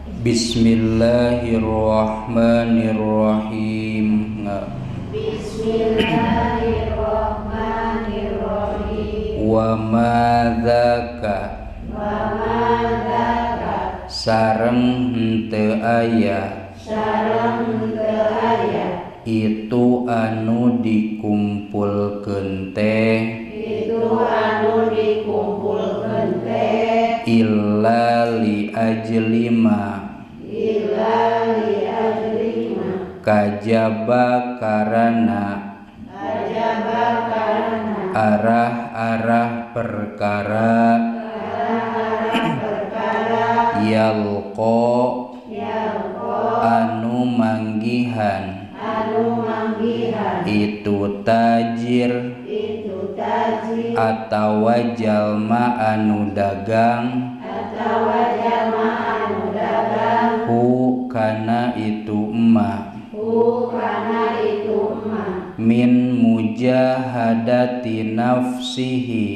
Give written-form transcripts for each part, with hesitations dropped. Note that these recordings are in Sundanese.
Bismillahirrahmanirrahim. Bismillahirrahmanirrahim. Wa ma dzaka sareng henteu aya itu anu dikumpulkeun teh illa li ajlima kajaba karana arah-arah perkara yalqa anu manggihan itu tajir atawa jalma anu dagang hu kana itu emma min mujahadati nafsihi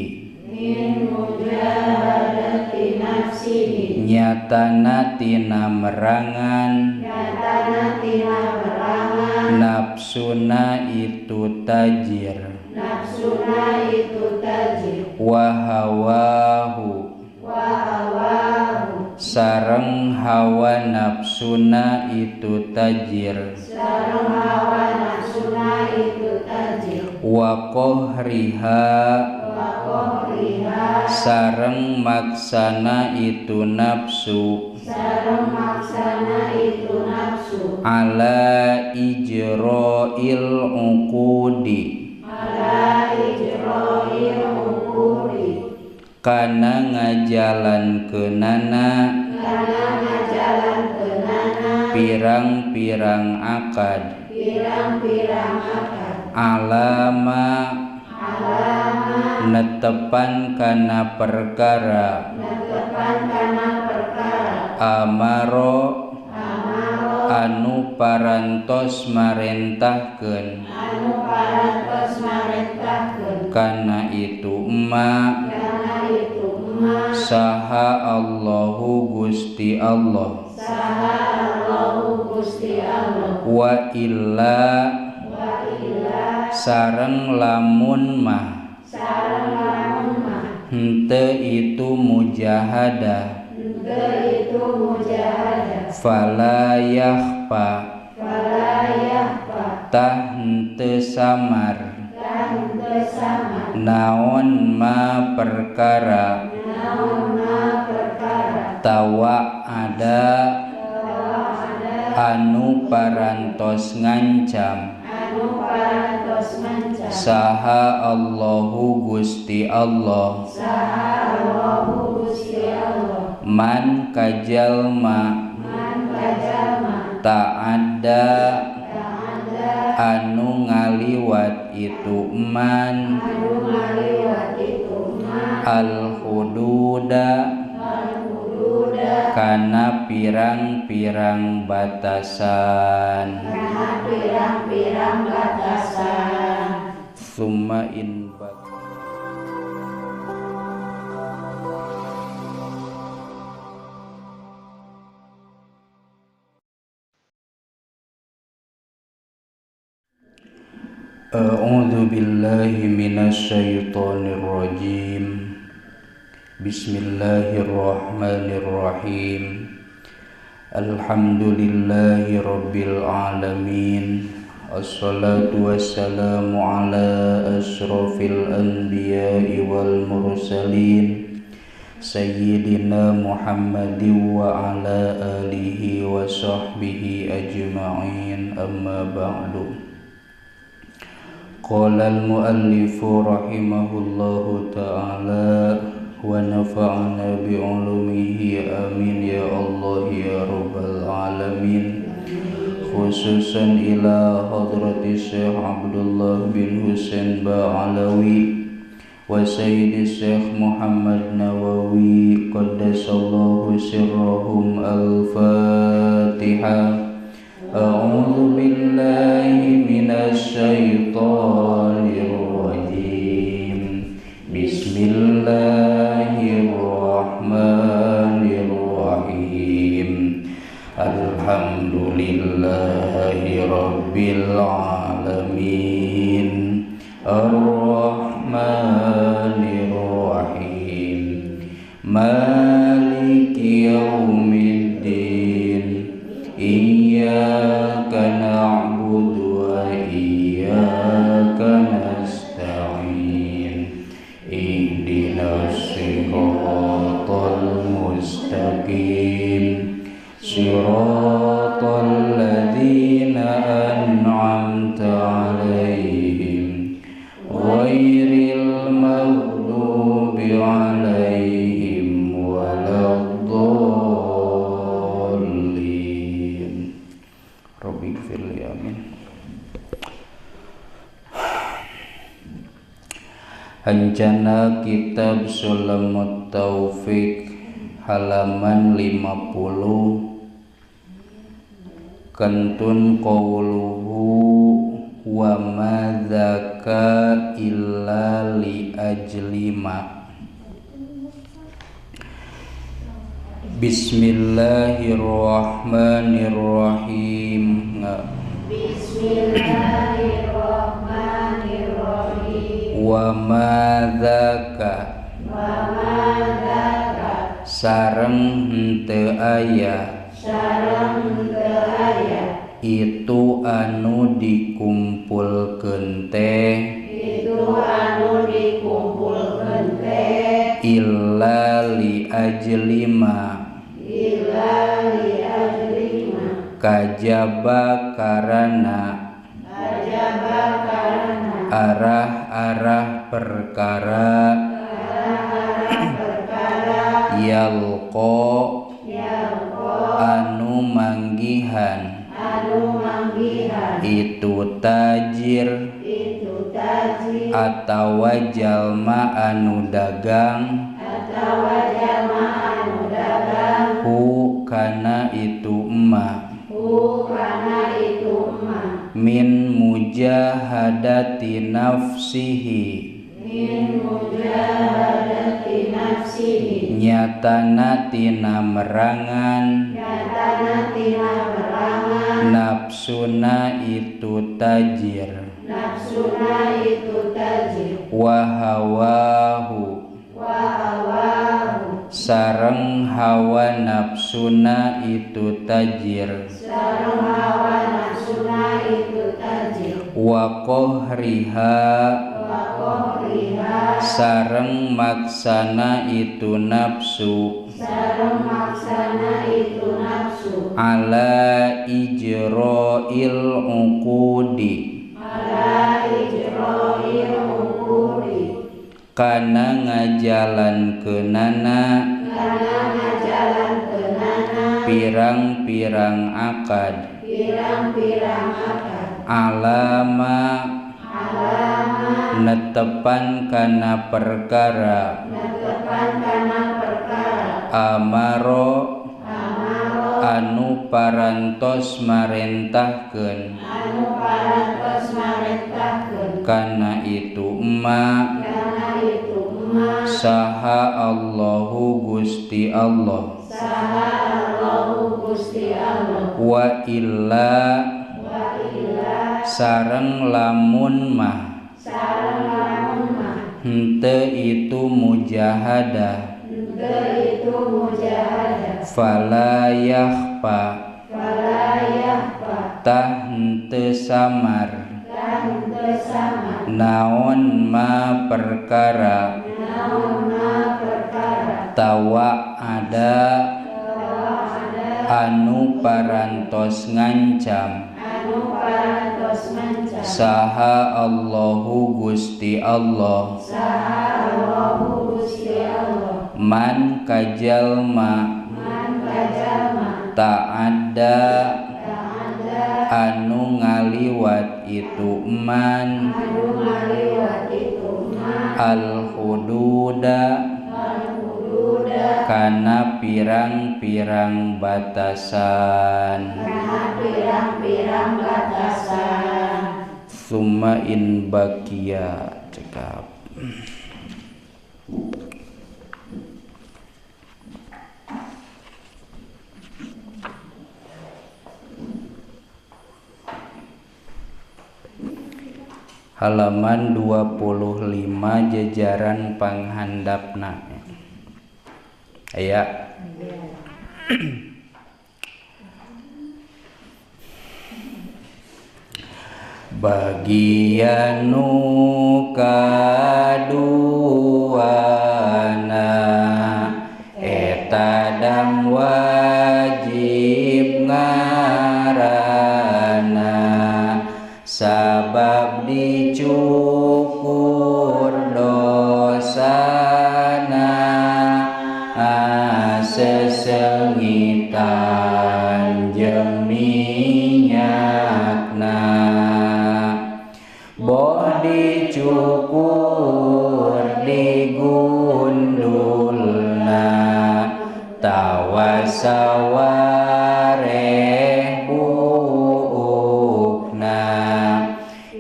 nyatana tina merangan nafsuna itu tajir wa hawahu sareng hawa nafsuna itu tajir wa qahriha sareng maksana itu nafsu ala ijra'il uqudi kana ngajalankeunana pirang-pirang akad alama netepan kana perkara amaro anu parantos marentahkeun kana itu emma saha Allahu Gusti Allah wa illa sareng lamun mah henteu itu mujahadah fala yakhfa tah henteu samar naon ma perkara tawa ada anu parantos ngancam saha Allahu Gusti Allah man kajalma ta'adda anu ngaliwat itu man al hududa kana pirang-pirang batasan summa in A'udzu billahi minasyaitonir rajim. Bismillahirrahmanirrahim. Alhamdulillahi rabbil alamin. Assalatu wassalamu ala asyrafil anbiya'i wal mursalin sayyidina Muhammadin wa ala alihi wa sahbihi ajma'in. Amma ba'du. Qala al-muallifu rahimahullahu ta'ala wa nafa'ana bi'ulumihi amin ya Allah ya rabbal alamin. Khususan ila hadrati Syekh Abdullah bin Husain Ba'alawi wa Sayyidi Syekh Muhammad Nawawi qaddasallahu sirrahum. Al-Fatihah. A'udzu billahi minasy syaithanir rajim. Bismillahirrahmanirrahim. Alhamdulillahi rabbil alamin. Ar-Rahmanir Rahim. Maliki yaumiddin. Iyyaka na'budu wa iyyaka nasta'in. Ihdinas siratal mustaqim. Siratal ladzina an'amta 'alaihim ghairil maghdubi 'alaihim waladdallin. Rabbighfirli, amin. Hancana Kitab Sulamut Taufik halaman 50. Kantun qawluhu wa ma dzaka illa li ajli ma. Bismillahirrahmanirrahim. Bismillahirrahmanirrahim. Wa ma dzaka sareng henteu aya, itu anu dikumpulkeun teh, illa li ajli ma, kajaba karana, arah-arah perkara, yalqa anu manggihan, itu tajir atawa jalma anu dagang, hu kana itu emma, min mujahadati nafsihi, nyatana tina merangan, nafsuna itu tajir, wa hawahu sareng hawa nafsuna itu tajir, wa qahriha sareng maksana itu nafsu, ala ijra'il uqudi, kana ngajalankeunana pirang-pirang akad, alama netepan kana perkara, amaro anu parantos marentahkeun, kana itu emma saha Allahu Gusti Allah, wa illa sareng lamun mah henteu itu mujahadah, fala yakhfa tah henteu samar, naon ma perkara, tawa ada anu parantos ngancam, saha Allahu Gusti Allah, man kajalma ta'adda anu ngaliwat itu man, al hududa kana pirang-pirang batasan, summa in bakia cekap. Halaman 25 jajaran panghandapna. Aya. Bagian nu kaduana eta dam wajib ngarana sabab dicukur dosana sesengitan jeung minyakna boh dicukur digundulna tawasawareh buukna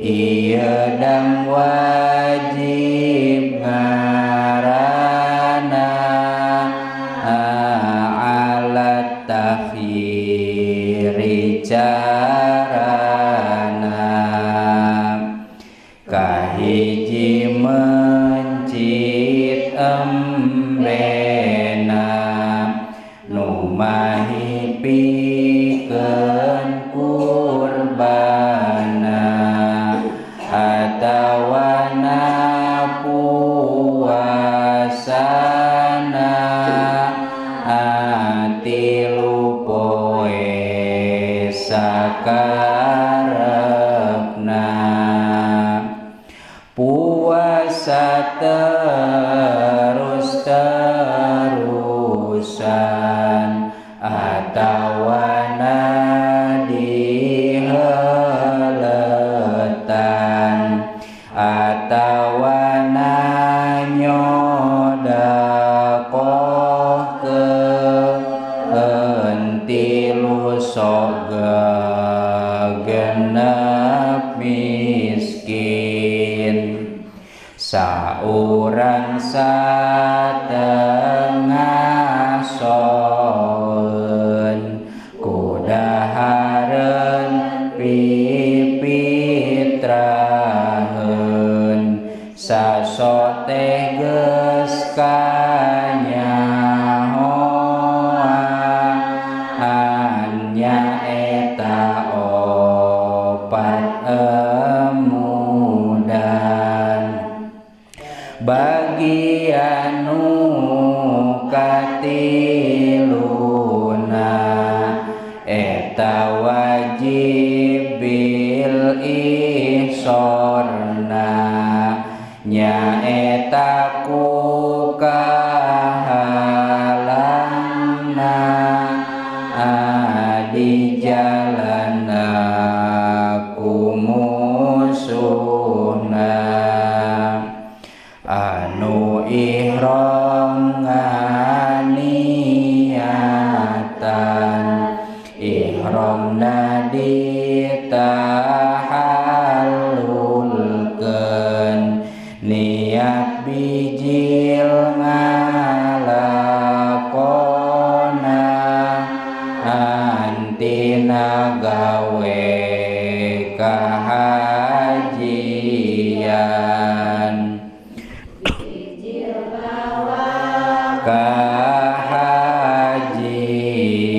ieu dam wajib ngarana alat takhiri carana kahiji mencit embena nu mahi pikeun kurbana atawana puasana tilu poe sakarepna puasa terus-terusan atawana diheletan atawana nyodakohkeun tilu sok genep miskin saurang satengah soeun kudahareun pipitraheun saso teh geus kanyahoan nyaeta opat emudan. Bagian nu katiluna eta wajib bil ihsorna nyaeta ku kahalangna di jalana ku musuhna anu ihram nganiatan ihramna ditahallulkeun niat bijil ngalakona antina gawe kahajian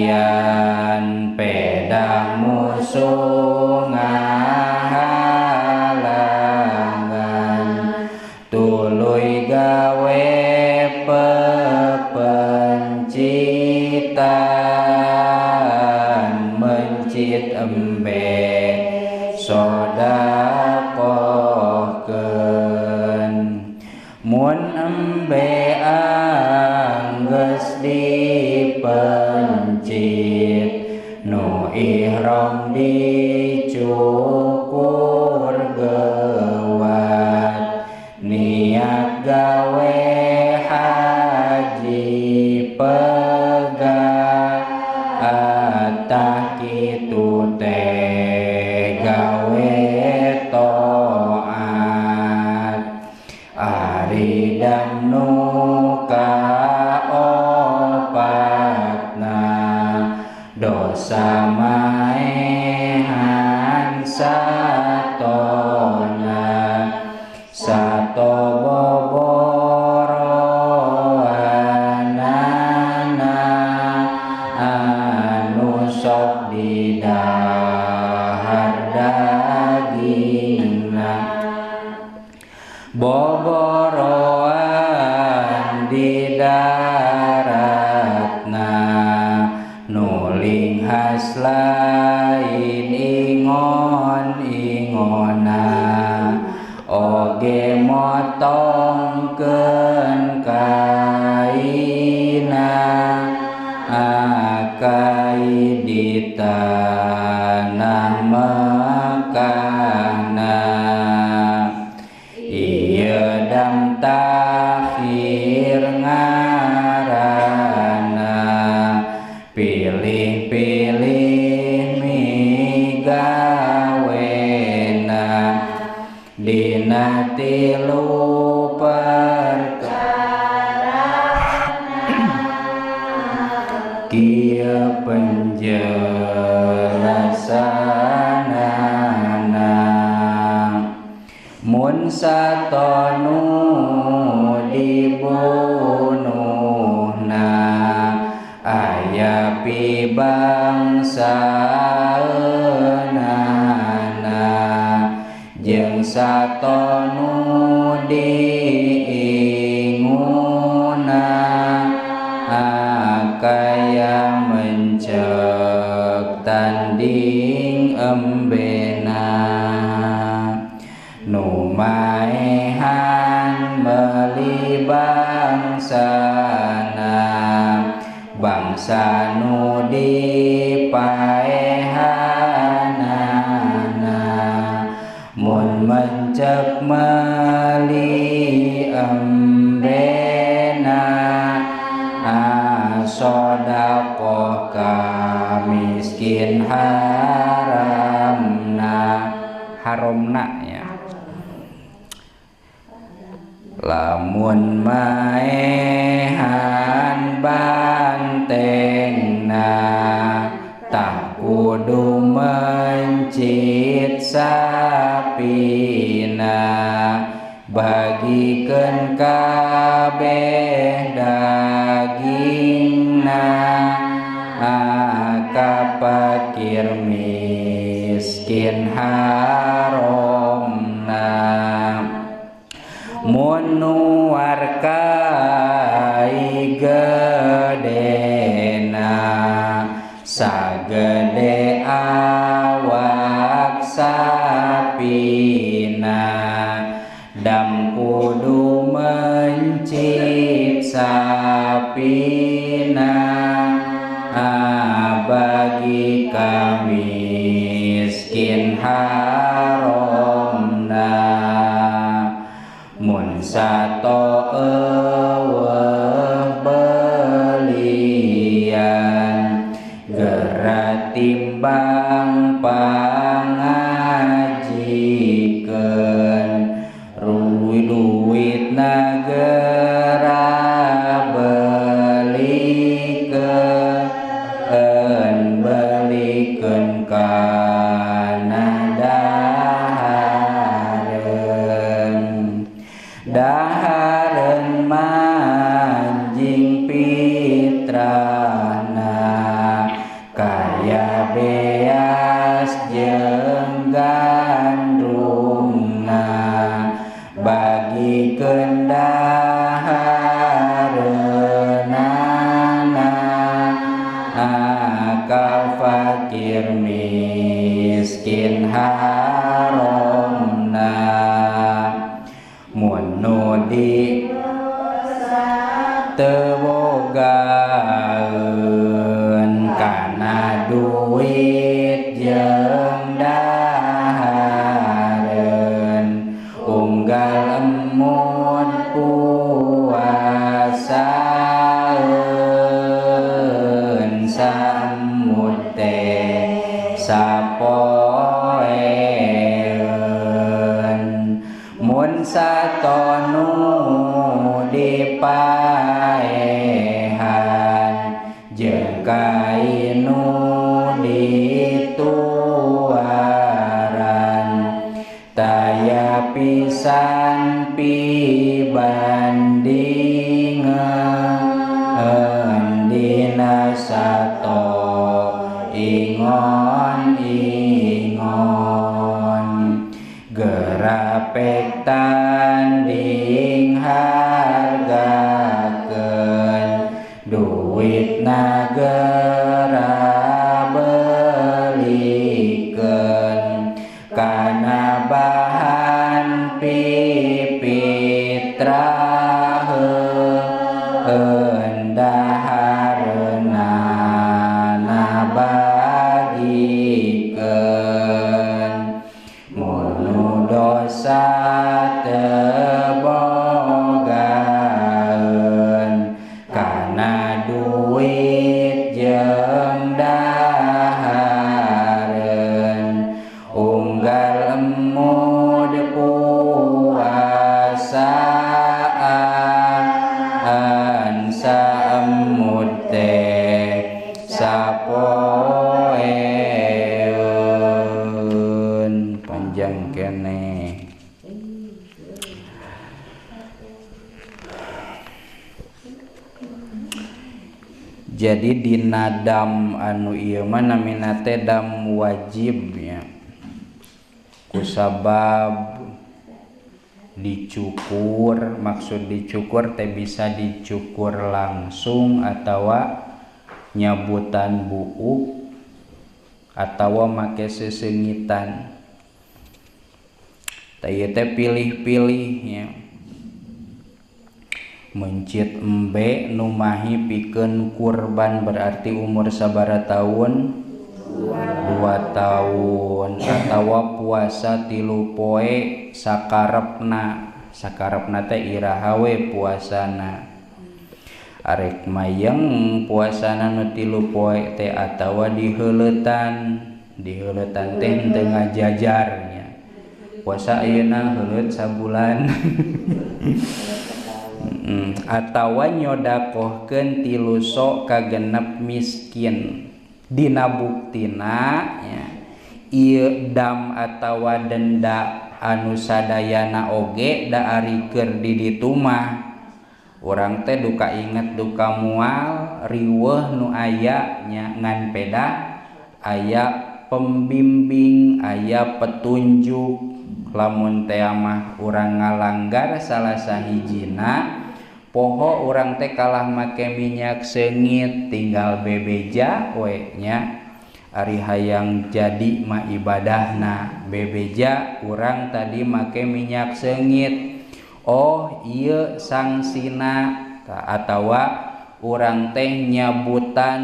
kahajian pedah musuh ngahalangan tuluy gawe pepencitan mencit embe sodakohkeun mun embe anggeus dipencit nu ihram dicukur gewat niat gawe haji pegat tah kitu teh gawe toat ari dam nu kaopatna dosa maehan satona. di dahar dagingna boboroan di daratna nuling has lain ingon-ingona oge motongkeun kaina akai di tanah Mekahna ieu dam takhir ngaranna pilih-pilih migawena dina tilu perkara kieu penjelasanana mun satonu dibunuhna aya pibangsaeunana jeung satonu diinguna kaya mencek tanding embena nu maehan meuli bangsana bangsa nu dipaehanana mun mencek meuli embena sedekah ka miskin haramna haramna ya. Lamun maehan bantengna tah kudu mencit sapina bagikeun kabeh dagingna ka fakir miskin haramna mun nuar kai gedena sagede awak sapina dam kudu mencit sapina bagi kami miskin haramna mun sato eueuh belian geura timbang pangajikeun duitna geura belikeun belikeun kana dahareun dahareun manjing fitrahna kaya beas jeung gandrungna bagikeun dahareunana ka fakir miskin haramna mun nu di teu bogaeun kana duit jeung dahareun unggal emut puasaeun saemut teh sapoeun mun satonu dipaehan jeung kainu dituaran taya pisan pibandingeun dina sato ingon. sapoeun panjang keneh. Jadi dina dam anu ieu mah namina teh dam wajib nya, kusabab dicukur. Maksud dicukur teh bisa dicukur langsung atawa nyabutan buuk atawa make sesengitan. Tah ieu teh pilih-pilih nya. Mencit embe nu mahi pikeun kurban berarti umur sabaraha taun? 2 tahun. Atawa puasa 3 poe sakarepna. Sakarepna teh iraha we puasana. Arek mayeng puasana nu 3 poe teh atawa diheuletan. Diheuletan teh henteu ngajajar nya. Puasa ayeuna heuleut sabulan. Atawa nyodakohkeun 3 sok ka genep miskin. Dina buktina nya ieu dam atawa denda anu sadayana oge da ari keur di ditu mah urang teh duka inget duka moal riweuh nu aya nya, ngan peda aya pembimbing, aya petunjuk. Lamun teh mah urang ngalanggar salah sahijina, poho urang teh kalah make minyak seungit tinggal bebeja we nya. Ari hayang jadi mah ibadahna bebeja urang tadi make minyak seungit, oh ieu sangsina. Atawa urang teh nyabutan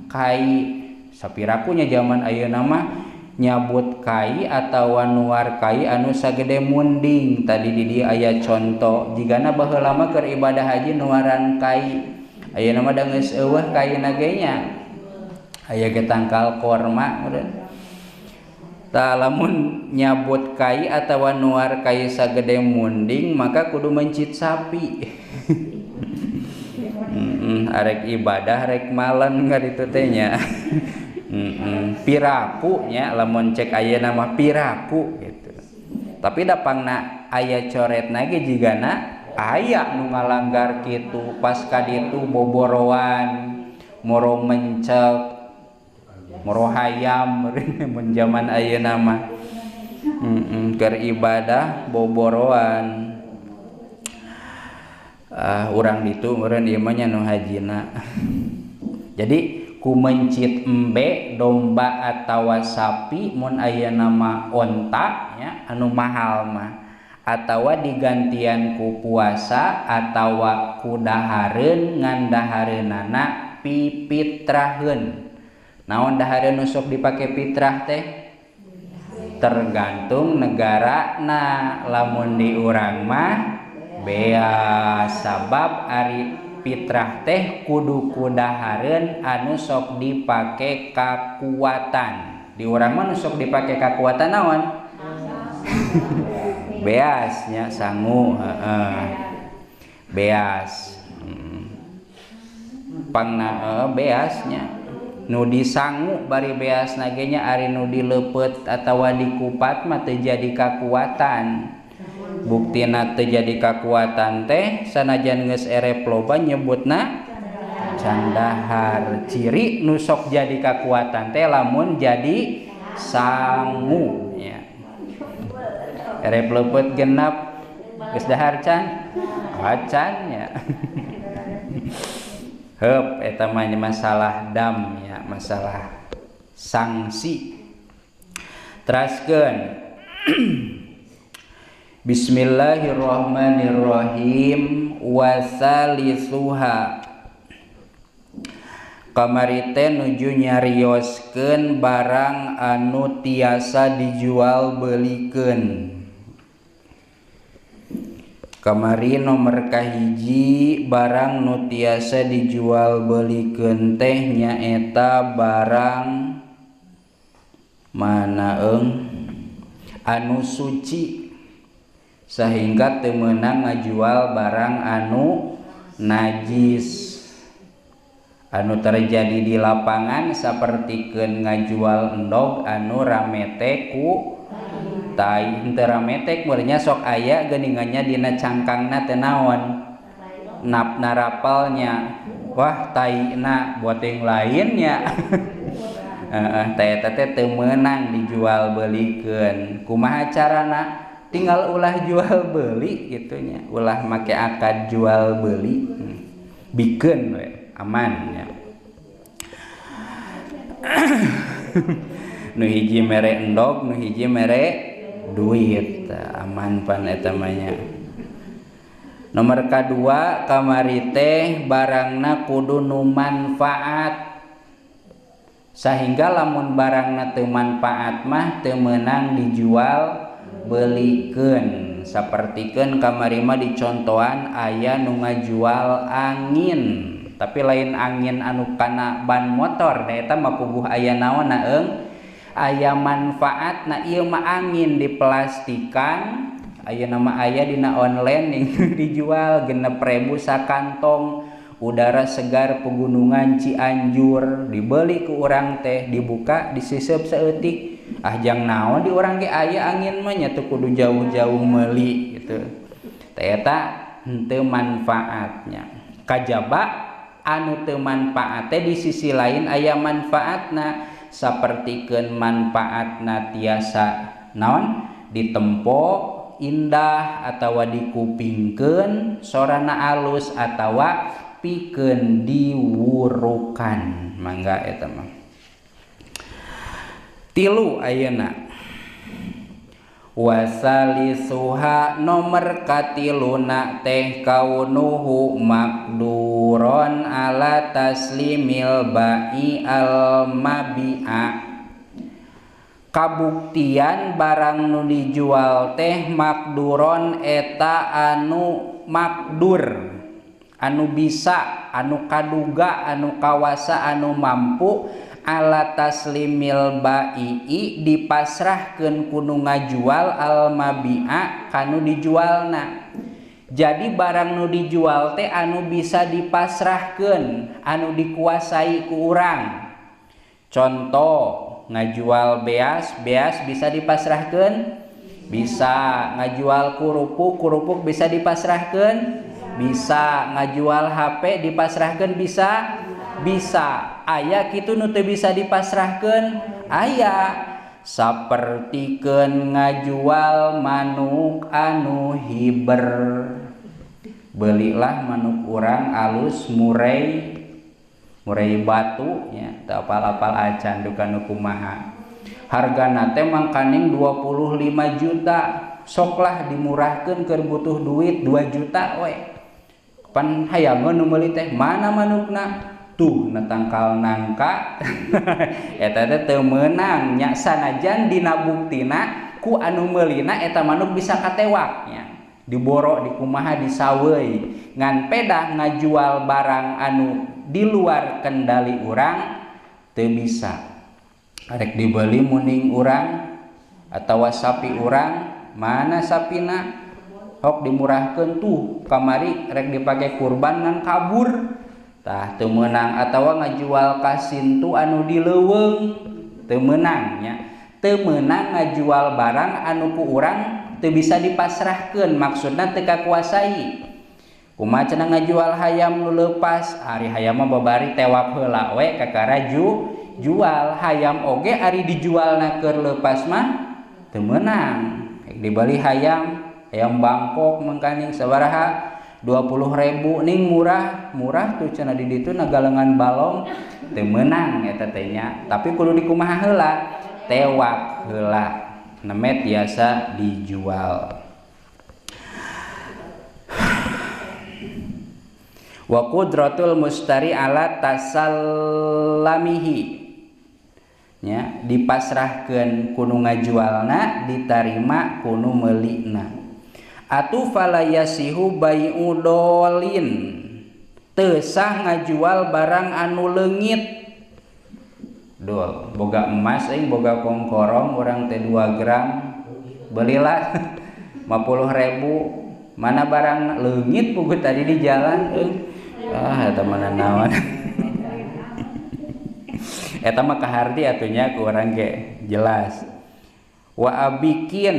kai, sapirakunya zaman ayeuna mah nyabut kai atawa nuar kai anu sagede munding. Tadi di dieu aya conto jigana baheula mah keur ibadah haji nuaran kai, ayeuna mah da geus eueuh kaina ge nya, aya ge tangkal korma meureun. Tah lamun nyabut kai atawa nuar kai sagede munding maka kudu mencit sapi. Arek ibadah rek malen kaditu teh nya. Piraku nya lamun cek ayeuna mah piraku gitu. Tapi da pangna aya coretna ge jigana aya nu ngalanggar kitu pas ka ditu boboroan, moro mencek, moro hayam mun jaman ayeuna mah. Keur ibadah boboroan. Urang ditu meureun ieu mah nya nu hajina. Jadi ku mencit embe domba atawa sapi mun aya nama onta nya anu mahal mah, atawa digantian ku puasa atawa ku dahareun ngan dahareunana pipitraheun. Naon dahareun nu sok dipake pitrah teh? Tergantung negarana. Lamun di urang mah bea, sabab ari pitrah teh kudu kudahareun anu sok dipake kakuatan. Di urang mah nu sok dipake kakuatan naon? Beas nya, sangu, heeh. Beas. Pangna beas nya. Nu disangu bari beas na ge nya, ari nu dileupeut atawa dikupat mah teu jadi kakuatan. Buktina teu jadi kakuatan teh sanajan geus erep loba nyebutna candahar. Ciri nu sok jadi kakuatan teh lamun jadi sangu nya. Erep leupeut genap geus dahar can? Acan nya. Heup eta mah masalah dam nya, masalah sanksi. Teraskeun. Bismillahirrahmanirrahim. Wasalisuha kamari teh nuju nyarioskeun barang anu tiasa dijual belikeun. Kamari nomor kahiji barang nu tiasa dijual belikeun teh nyaeta barang mana eung anu suci sehingga teu meunang ngajual barang anu najis. Anu terjadi di lapangan sapertikeun ngajual endog anu ramete ku tai henteu rametek meureunnya sok aya geuningannya dina cangkangna teh naon napna rapalnya wah taina buat yang lainnya. Heeh teh eta teh teu meunang dijual belikeun. Kumaha carana? Tinggal ulah jual beli gitu nya, ulah make akad jual beli. Bikeun we aman nya. Nu hiji mere endog, nu hiji mere duit, aman pan eta mah nya. Nomor kadua kamari teh barangna kudu nu manfaat. Sehingga lamun barangna teu manfaat mah teu meunang dijual belikeun. Sapertikeun kamari mah dicontohan aya nu ngajual angin, tapi lain angin anu kana ban motor, da eta mah puguh aya naonna eung aya manfaatna. Ieu mah angin diplastikan, ayeuna mah aya dina online ning dijual 6.000 sakantong. Udara segar pegunungan Cianjur dibeli ku urang teh, dibuka disiseup saeutik, ah jang naon di urang ge aya angin mah nya teu kudu jauh-jauh meuli gitu. Teh eta henteu manfaatnya. Kajaba anu teu manfaat teh di sisi lain aya manfaatna, sapertikeun manfaatna tiasa naon ditempo indah atawa dikupingkeun sorana alus atawa pikeun diwurukan. Mangga eta mah. Tilu ayeuna wasalisuha nomor katiluna teh kaunuhu makduron ala taslimil ba'i al mabi'a. Kabuktian barang nu dijual teh makduron eta anu makdur, anu bisa, anu kaduga, anu kawasa, anu mampu ala taslimil ba'i dipasrahkeun ku nu ngajual al mabi'a kanu dijualna. Jadi barang nu dijual teh anu bisa dipasrahkeun, anu dikuasai ku urang. Contoh ngajual beas, beas bisa dipasrahkeun? Bisa. Ngajual kerupuk, kerupuk bisa dipasrahkeun? Bisa. Ngajual HP dipasrahkeun bisa? Bisa. Aya kitu nu teu bisa dipasrahkeun? Aya. Sapertikeun ngajual manuk anu hiber. Belilah manuk urang alus murai, murai batu nya, teu apal-apal acan duka nu kumaha. Hargana teh mangkaning 25 juta. Soklah dimurahkeun keur butuh duit 2 juta we. Pan hayangeun nu meuli teh mana manukna? Tuh na tangkal nangka. Eta teh teu meunang nya, sanajan dina buktina ku anu meulina eta manuk bisa katewak nya. Diboro dikumaha disaweuy. Ngan pedah ngajual barang anu di luar kendali urang teu bisa. Arek dibeli muning urang atawa sapi urang, mana sapina? Hok dimurahkeun tuh kamari rek dipake kurban ngan kabur. Tah teu meunang. Atawa ngajual kasintu anu di leuweung teu meunang nya. Teu meunang ngajual barang anu ku urang teu bisa dipasrahkeun, maksudna teu kakuasai. Kumaha cenah ngajual hayam nu leupas, ari hayam mah babari tewak heula we kakara jual hayam oge ari dijualna keur leupas mah teu meunang. Dibeli hayam, hayam Bangkok mangkaning sabaraha 20.000 ning murah, murah tuh cenah di ditu nagalengan balong teu meunang eta teh nya. Tapi kudu dikumaha heula, tewak heula. Neme tiasa dijual. Wa qudratul mustari ala tasallamihi nya, dipasrahkeun ku nu ngajualna, ditarima ku nu meulina. Atuh fala yasihu bai'u dolin, teu sah ngajual barang anu leungit. Dol boga emas aing boga kongkorong urang teh 2 gram, belilah 50.000, mana barang leungit puguh tadi di jalan euy. Ah eta mana naon. Eta mah kaharti atunya ku urang ge jelas. Wa abikin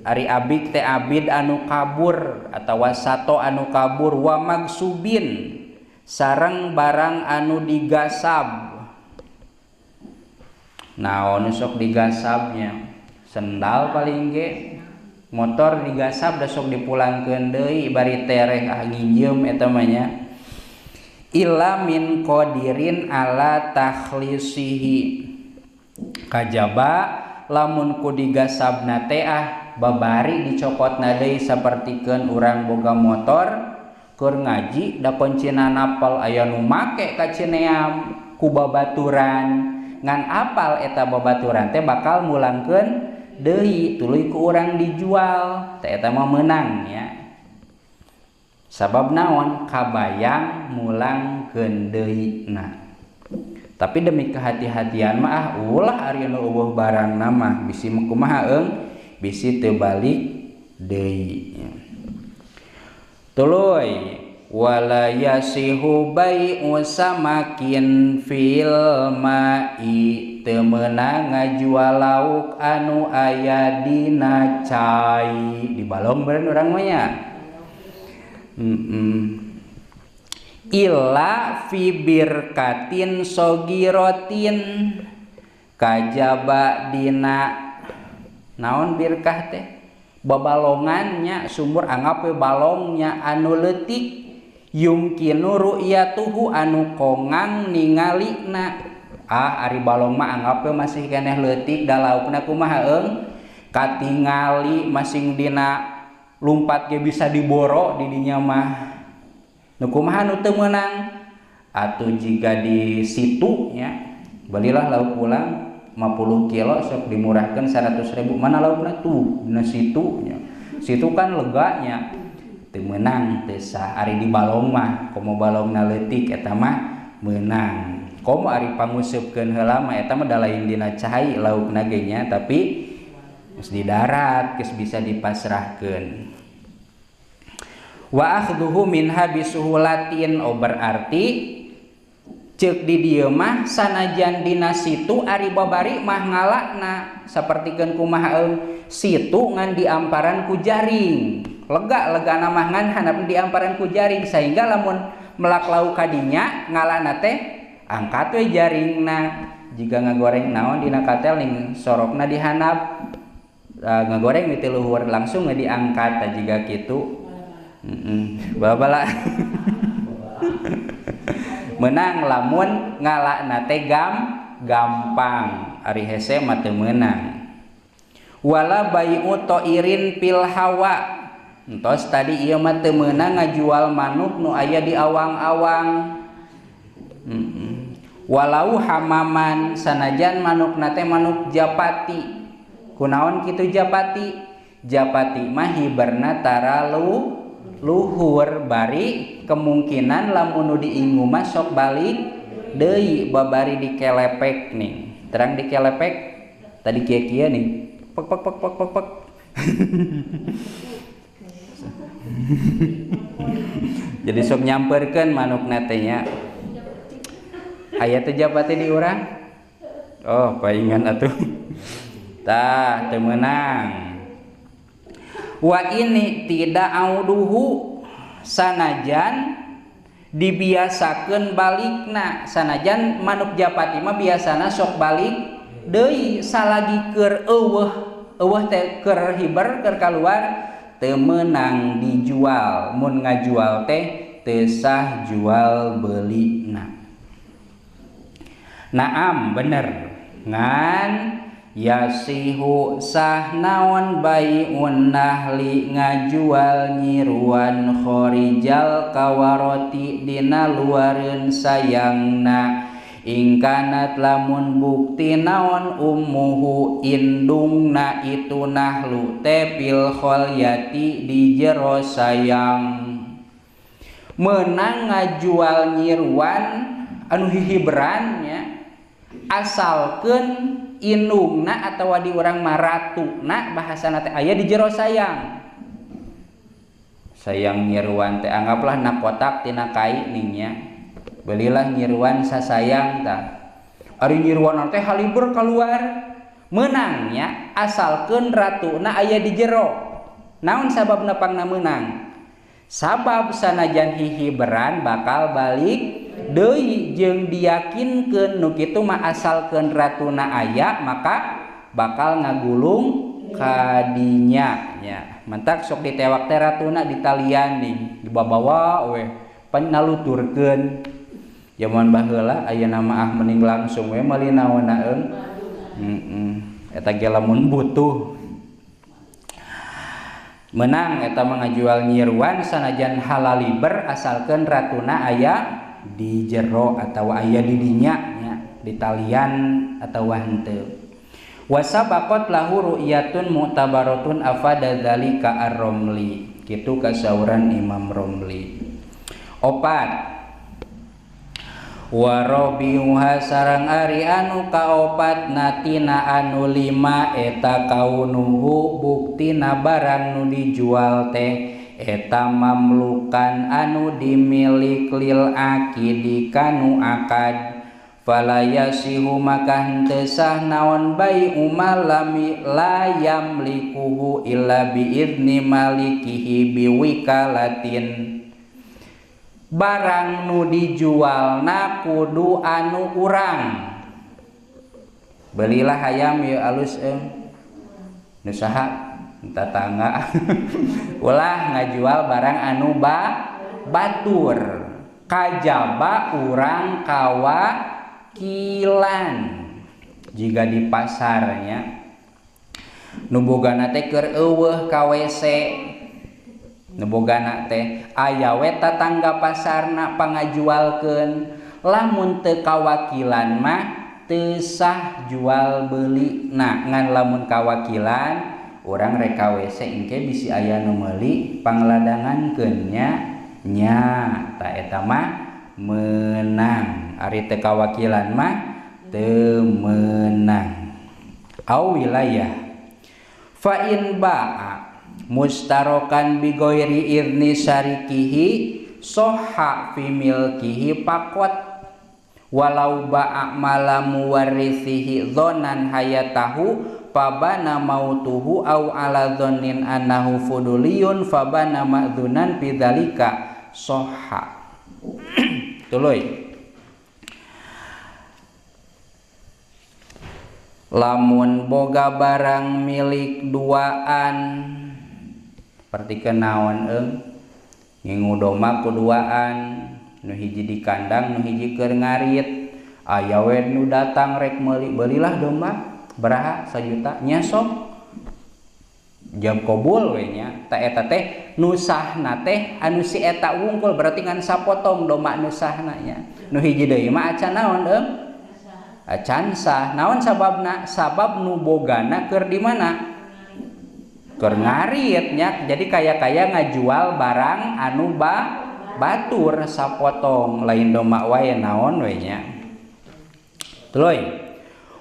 ari abik teh abid anu kabur atawa sato anu kabur wa magsubin sareng barang anu digasab. Naon sok digasabnya? Sendal paling ge, motor digasab da sok dipulangkeun deui bari tereh ah nginjem eta mah nya. Illa min qadirin ala takhlisihi. Kajaba lamun ku digasabna teh ah babari dicokotna deui sapertikeun urang boga motor keur ngaji da kuncina napal aya nu make ka Cineam ku babaturan ngan apal eta babaturan teh bakal mulangkeun deui tuluy ku urang dijual teh eta mah meunang nya. Sabab naon kabayang mulangkeun deui na. Tapi demi kehati-hatian mah ah ulah ari nu eueuh barangna mah bisi kumaha eung bisi teu balik deui. Tuluy wala yasihu bai'u samakin fil ma'i teu meunang ngajual lauk anu aya dina cai di balong beureun urang mah nya. Illa fi birkatin sogirotin kajaba dina naon birkah teh babalongannya sumur anggap we balongnya anu leutik yumkinu ru'yatuhu anu kongang ningalina. Ah ari balong mah anggap we masih keneh leutik da laukna kumaha eung katingali masing dina lumpat ge bisa diboro di dinya mah. Nu kumaha nu teu meunang atuh jiga di situ nya belilah lauk pulang 50 kilo sok dimurahkan 100.000 mana laukna tuh dina situ nya situ kan leganya teu meunang teu sah. Ari di balong mah komo balongna leutik eta mah meunang komo ari panguseupkeun heula mah eta mah da lain dina cai laukna ge nya tapi geus di darat geus bisa dipasrahkeun. Wa akhdhuhu minha bisuhulatin oh berarti ceuk di dieu mah sanajan dina situ ari babari mah ngalakna sapertikeun kumaha eung situ ngan diamparan ku jaring lega-legana mah ngan handap diamparan ku jaring sehingga lamun melak lauk kadinya ngalana teh angkat we jaringna jiga ngagoreng naon dina katel ning sorokna dihandap ngagoreng di luhur langsung diangkat tah jiga kitu. Babala menang lamun ngalakna teh gampang ari hese mah teu meunang. Wala bai'u ta'irin fil hawa entos tadi ieu mah teu meunang ngajual manuk nu aya di awang-awang. Walau hamaman sanajan manukna teh manuk japati kunaon kitu japati japati mah hiberna taralu luhur bari kemungkinan lamun nu diingu mah sok balik deui babari dikelepek nih terang dikelepek tadi kieu-kieu nih pek pek pek pek pek pek. Jadi sok nyamperkeun manukna teh nya aya teh japati di urang oh paingan atuh tah teu meunang. Wa ini tidak auduhu sanajan dibiasakeun balikna sanajan manuk japati mah biasana sok balik deui salagi keur eueuh eueuh teh keur hiber keur kaluar teu meunang dijual mun ngajual teh teu sah jual belina. Naam bener ngan yasihu sah naon bai'un nahli ngajual nyiruan khorijal kawaroti dina luareun sayangna ingkanat lamun bukti naon ummuhu indungna itu nahlu teh fil kholyati di jero sayang. Menang ngajual nyiruan anu hihibran nya asalkeun indungna atawa di urang mah ratuna bahasana teh aya di jero sayang. Sayang nyiruan teh anggaplah na kotak tina kai ning nya. Belilah nyiruan sasayang tah. Ari nyiruan teh haliber keluar. Menangnya asalkeun ratuna aya di jero. Naon sababna pangna meunang? Sabab sanajan hihiberan bakal balik deui jeung diyakinkeun nu kitu mah asalkeun ratuna aya maka bakal ngagulung kadinya nya. Mantak sok ditewak teh ratuna ditalian nih dibabawa we pan naluturkeun. Jaman baheula aya nama ah mending langsung we meuli naonna eung. Eta ge lamun butuh menang eta mah ngajual nyiruan sanajan halaliber asalkeun ratuna aya di jero atawa aya di dinya nya di talian atawa henteu. Wasabaqat lahu ru'yatun mu'tabaratun afada dzalika ar-Romli. Kitu kasauran Imam Romli. Opat warabiuha sareng ari anu kaopat natina anu lima eta kaunuhu buktina barang nu dijual teh eta mamlukan anu dimilik lil akidi kanu akad fala yasihu maka henteu sah naon bai'u malami la yamlikuhu illa biizni malikihi biwikalatin. Barang nu dijualna kudu anu urang. Belilah hayam ieu alus eung. Nu saha? Tatangga. Ulah ngajual barang anu batur. Kajaba urang kawakilan. Jiga di pasarnya nu bogana teh keur eueuh ka WC. Nu bogana teh aya we tatangga pasarna pangajualkeun. Lamun teu kawakilan mah teu sah jual beulina. Ngan lamun kawakilan urang rek ka WC engke bisi aya nu meuli pangladangankeun nya nya ta eta mah meunang. Ari teu kawakilan mah teu meunang. Au wilayah fa in ba'a mustarokan bigoiri idni syarikihi soha fi milkihi pakot walau ba'a malamu warisihi dhonan hayatahu fabana mautuhu au ala dhonin annahu fuduliyun fabana ma'dhunan bidzalika soha. Tuluy lamun boga barang milik duaan seperti kenaon eung ngingu domba kuduaan nu hiji di kandang nu hiji keur ngarit aya we nu datang rek meuli belilah domba baraha sajuta nya sok jam kobul we nya ta eta teh nu sahna teh anu si eta wungkul berarti ngan sapotong domba nu sahna nya nu hiji deui mah acan naon eung acan sah. Naon sababna? Sabab nu bogana keur di mana? Keur ngarit nya. Jadi kaya-kaya ngajual barang anu batur sapotong lain domba wae naon we nya. Tuluy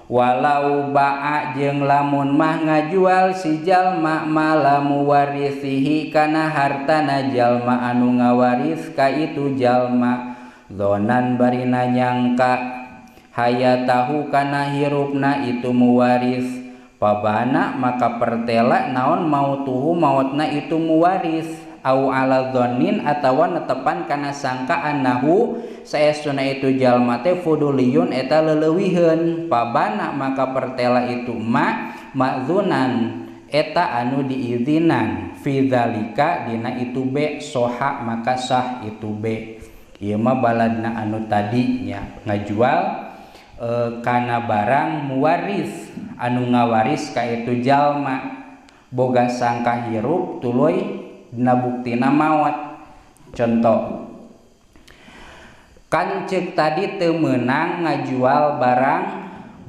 walau ba'a jeung lamun mah ngajual si jalma malamu warisihi kana hartana jalma anu ngawaris ka itu jalma dhonan barina nyangka hayatahu kana hirupna itu muwaris pabana maka pertela naon mautuhu mautna itu muwaris au ala dhonin atawa netepan kana sangka annahu saestuna itu jalma teh fuduliyun eta leleuwiheun pabana maka pertela itu ma ma'dzunan eta anu diizinan fi dzalika dina itu be soha maka sah itu be. Ieu mah baladna anu tadi nya ngajual kana barang muwaris anu ngawaris ka itu jalma boga sangka hirup tuluy dina buktina maot. Contoh kan ceuk tadi teu meunang ngajual barang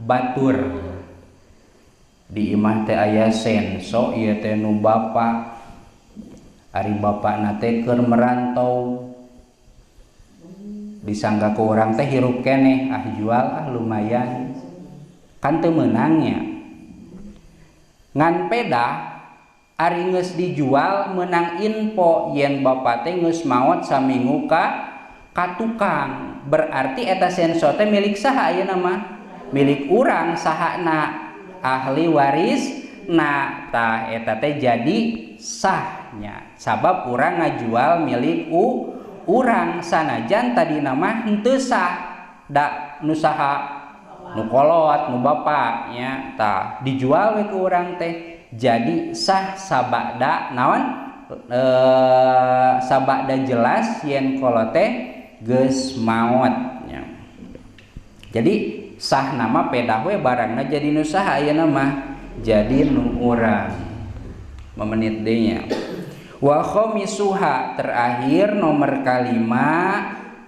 batur di imah teh aya senso ieu teh nu bapa ari bapana teh keur merantau disangka ku urang teh hirup keneh ah jual ah lumayan kan teu meunangnya. Ngan pedah ari geus dijual menang info yen bapa teh geus maot saminggu ka tukang berarti eta senso teh milik saha ayeuna mah? Milik urang sahana ahli waris na tah eta teh jadi sahnya sabab urang ngajual milik urang sanajan tadina mah henteu sah da nu saha nu kolot nu bapa nya tah dijual we ku urang teh jadi sah sabada naon sabada jelas yen kolot teh geus maot nya. Jadi sah nama pedah we barangna jadi nu saha ayeuna mah jadi nu urang memenit deui nya. Wa khamisuha terakhir nomor kalima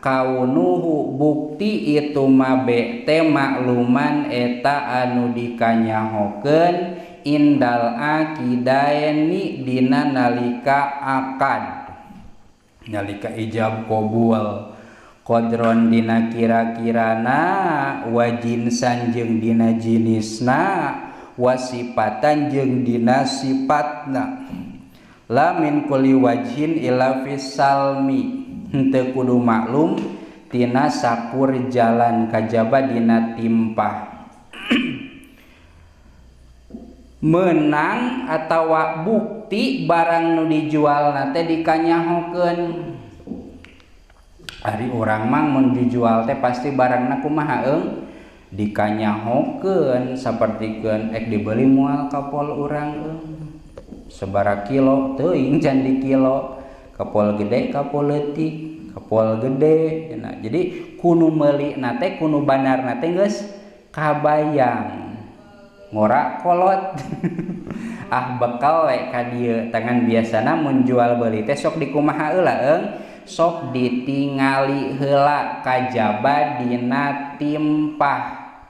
kaunuhu bukti itu mabe teh makluman eta anu dikanyahokeun indal akidaini dina nalika akad nalika ijab qabul qadron dina kira-kirana wa jinsan jeung dina jinisna wa sifatan jeung dina sifatna la min kulli wajhin illa fis salmi henteu kudu maklum tina sakur jalan kajaba dina timpah. Menang atawa bukti barang nu dijual teh dikanyahokeun. Ari urang mah mun dijual teh pasti barangna kumaha eung dikanyahokeun sapertikeun ek dibeli moal kapol urang eung sabaraha kilo teuing can di kilo kapol gede kapol leutik kapol gede cenah. Jadi kunu meuli na teh kunu bandarna teh geus kabayang ngora kolot. Ah bekal we ka dieu tangan biasana mun jual beuli teh sok dikumaha heula eung sok ditingali heula kajaba dina timpah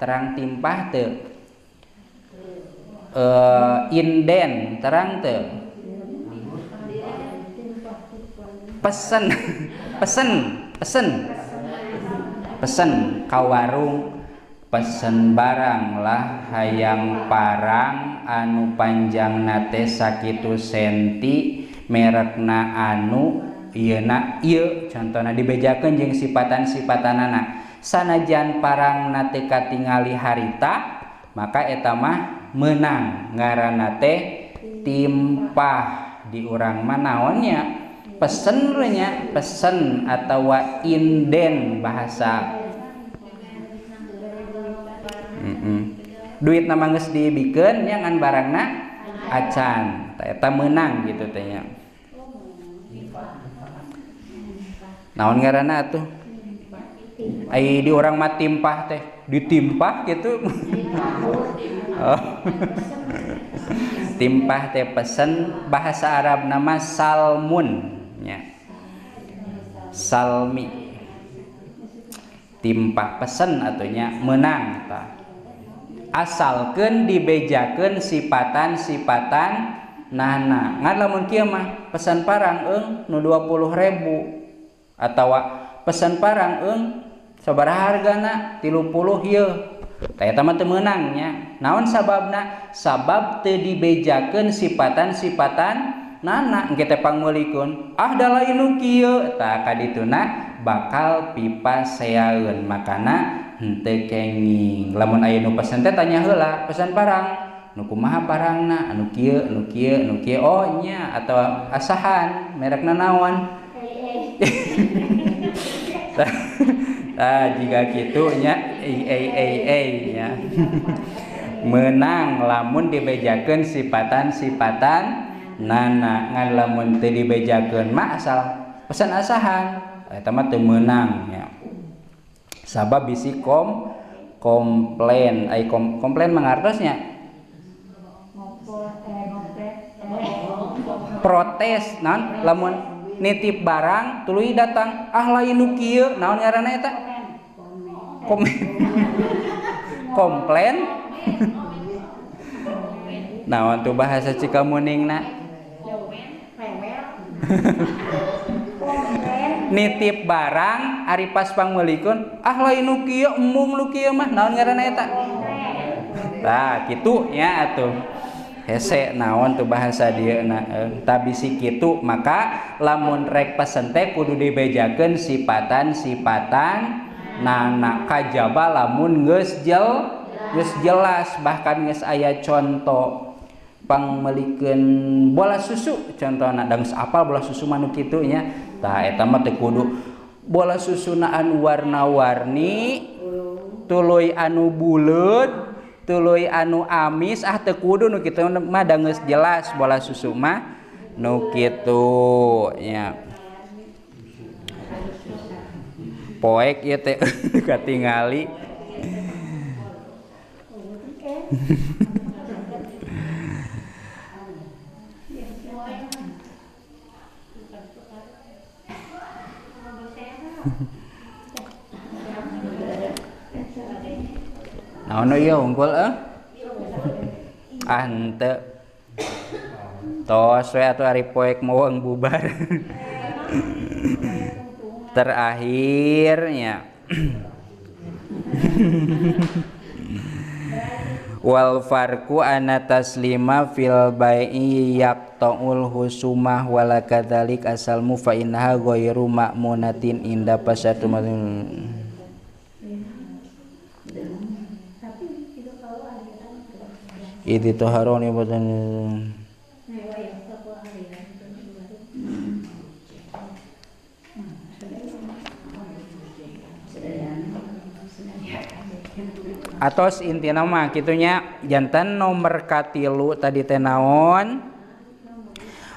terang timpah teu inden terang teu pesen pesen pesen pesen ka warung pesen barang lah hayang parang anu panjangna teh sakitu senti merekna anu ieuna ieu contona dibejakeun jeung sipatan-sipatanana sanajan parangna teh katingali harita maka eta mah meunang ngaranna teh timpah. Di urang mah naonnya pesen nya pesen atawa inden bahasa. Duit nama geus dibikeun nya ngan barangna acan eta meunang gitu teh nya. Naon ngaranna atuh ai di urang mah timpah teh ditimpah gitu. Oh. Timpah teh pesen bahasa Arab nama salmun nya salmi timpah pesen atunya menang tah asalkeun dibejakeun sipatan-sipatan nana ngan lamun kieu mah pesan parang eung nu 20.000 atawa pesan parang eung sabaraha hargana 30 ieu tah eta mah teu meunang nya. Naon sababna? Sabab teu dibejakeun sipatan-sipatan nana engke teh pangmeulikeun ah da lain nu kieu tah kadituna bakal pipaseaeun makana henteu kenging. Lamun aya nu pesen teh tanya heula pesan parang nu kumaha parangna anu kieu anu kieu anu kieu oh nya atawa asahan merekna naon. Tah jiga kitu nya nya menang lamun dibejakeun sipatan-sipatan nana ngan lamun teu dibejakeun mah asal pesan asahan eta mah teu meunang nya. Sabab bisi komplain ai komplain mangartosnya protes naon lamun nitip barang tuluy datang ah lain nu kieu naon ngaranna eta komplain naon tuh bahasa Cikamuningna nitip barang ari pas pangmeulikeun ah lain nu kieu embung nu kieu mah naon ngaranna eta tah kitu nya atuh hese naon tuh bahasa dieu na tah bisi kitu maka lamun rek pesen teh kudu dibejakeun sipatan-sipatan nana kajaba lamun geus Geus jelas bahkan geus aya contoh pangmeulikeun bola susu contohna da geus apal bola susu mah nu kitu nya. Tah eta mah teu kudu bola susuna anu warna-warni tuluy anu buleud tuluy anu amis ah teu kudu nu kitu mah da geus jelas bola susu mah nu kitu nya. Poek ieu teh katingali. Naon ieu unggul eh? Ah henteu. Tos we atuh ari poek mawang bubar. Terakhirnya wal farqu anna taslima fil bai'i yaqta'ul husumah wala kadzalik asalmu fa innaha ghairu ma'munatin inda pasatu. Idi taharoni badan atos intina mah kitunya jantan nomor katilu tadi teh naon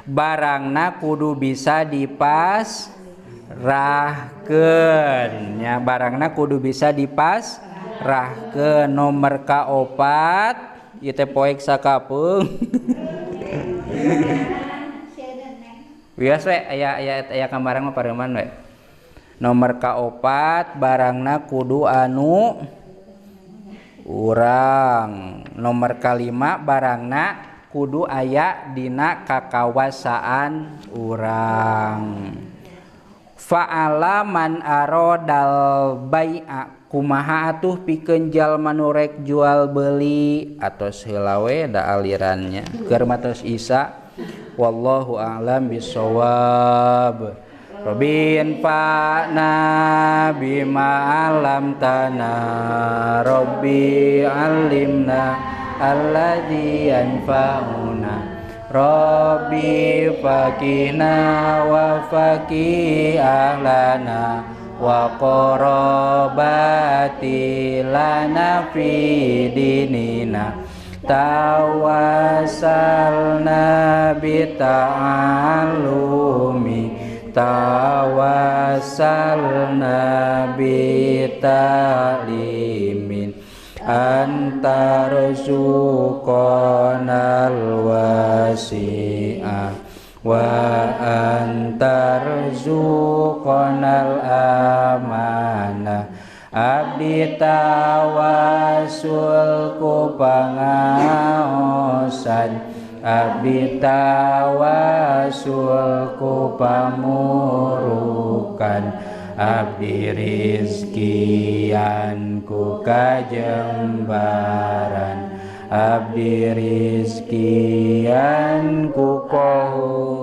barangna kudu bisa dipasrahkeun nya, barangna kudu bisa dipasrahkeun. Nomor kaopat ieu teh poek sakapeung. Wios we aya aya aya kambarang mah pareuman we. Nomor kaopat barangna kudu anu urang. Nomor kalima barangna kudu aya dina kakawasaan urang. Fa'ala man arodal bai'a kumaha atuh pikeun jalma nu rek jual beli atos heula we da alirannya keur matos isa. Wallahu a'lam bissawab. Robin fa'na bima 'allamtana Rabbi 'allimna alladzi yanfa'una Rabbi faqina wa faqi ahlana wa qarabati lana fi dinina tawassalna bi ta'allumi tawassalna bi ta'limin antarzuqanal wasi'ah wa antarzuqanal amanah abdi tawasul ku pangaosan abdi tawasul ku pamurukan abdi rizkian ku kajembaran abdi rizkian ku kahuripan.